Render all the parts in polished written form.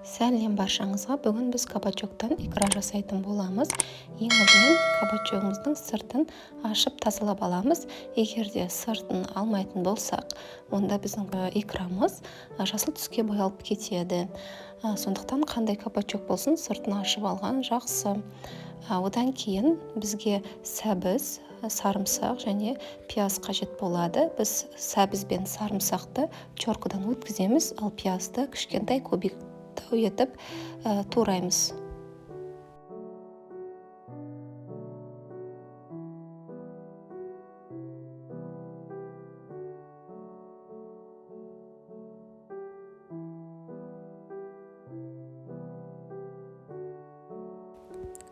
Сәлем баршаңызға! Бүгін біз кабачоктан икра жасайтын боламыз. Ең алдымен кабачогымыздың сыртын ашып тазалап аламыз. Егер де сыртын алмайтын болсақ, онда біздің икрамыз жасыл түске боялып кетеді. Сондықтан қандай кабачок болсын, сыртын ашып алған жақсы. Одан кейін бізге сәбіз, сарымсақ және пияз қажет болады. Біз сәбіз бен сарымсақты теркадан өткіземіз, ал пиязды кішкентай кубик етіп тураймыз.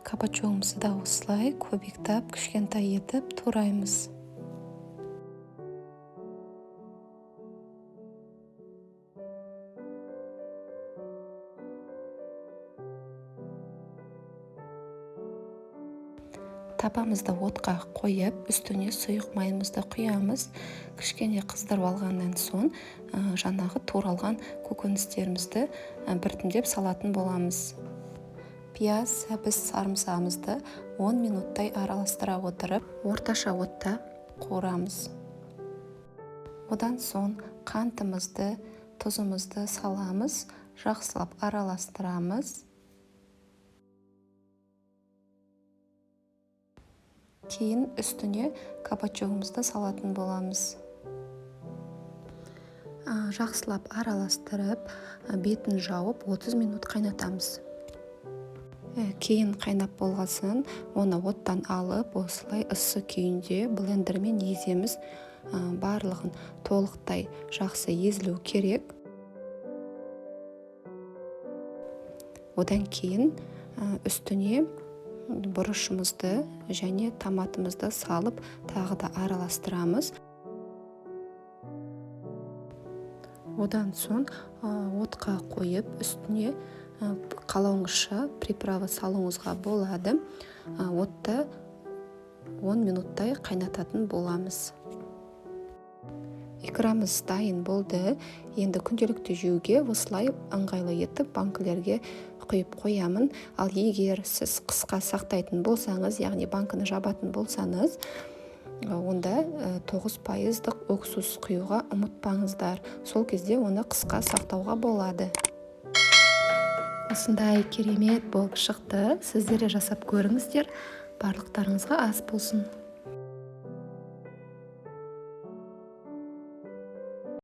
Кабачогымызды да осылай кубиктап, кішкентай етіп тураймыз. Табамызды отқа қойып, үстіне сұйық майымызды құямыз. Кішкене қыздырып алғаннан соң жаңағы туралған көкөністерімізді біртіндеп салатын боламыз. Пияз, сәбіз, сарымсағымызды 10 минуттай араластыра отырып, орташа отта қуырамыз. Одан соң қантымызды, тұзымызды саламыз, жақсылап араластырамыз. Кейін үстіне кабачогымызды салатын боламыз. Жақсылап араластырып, бетін жауып 30 минут қайнатамыз. Кейін қайнап болғасын, оны оттан алып, осылай ыссы күйінде блендермен еземіз. Барлығын толықтай жақсы езілу керек. Одан кейін үстіне бұрышымызды және томатымызды салып, тағы да араластырамыз. Одан соң отқа қойып, үстіне қалауыңызша приправа салуыңызға болады. Отта 10 минуттай қайнататын боламыз. Икрамыз дайын болды. Енді күнделікті жеуге осылай ыңғайлы етіп банкілерге құйып қоямын. Ал егер сіз қысқа сақтайтын болсаңыз, яғни банкіні жабатын болсаңыз, онда 9% уксус құюға ұмытпаңыздар. Сол кезде оны қысқа сақтауға болады. Осындай керемет болып шықты. Сіздер де жасап көріңіздер. Барлықтарыңызға ас болсын.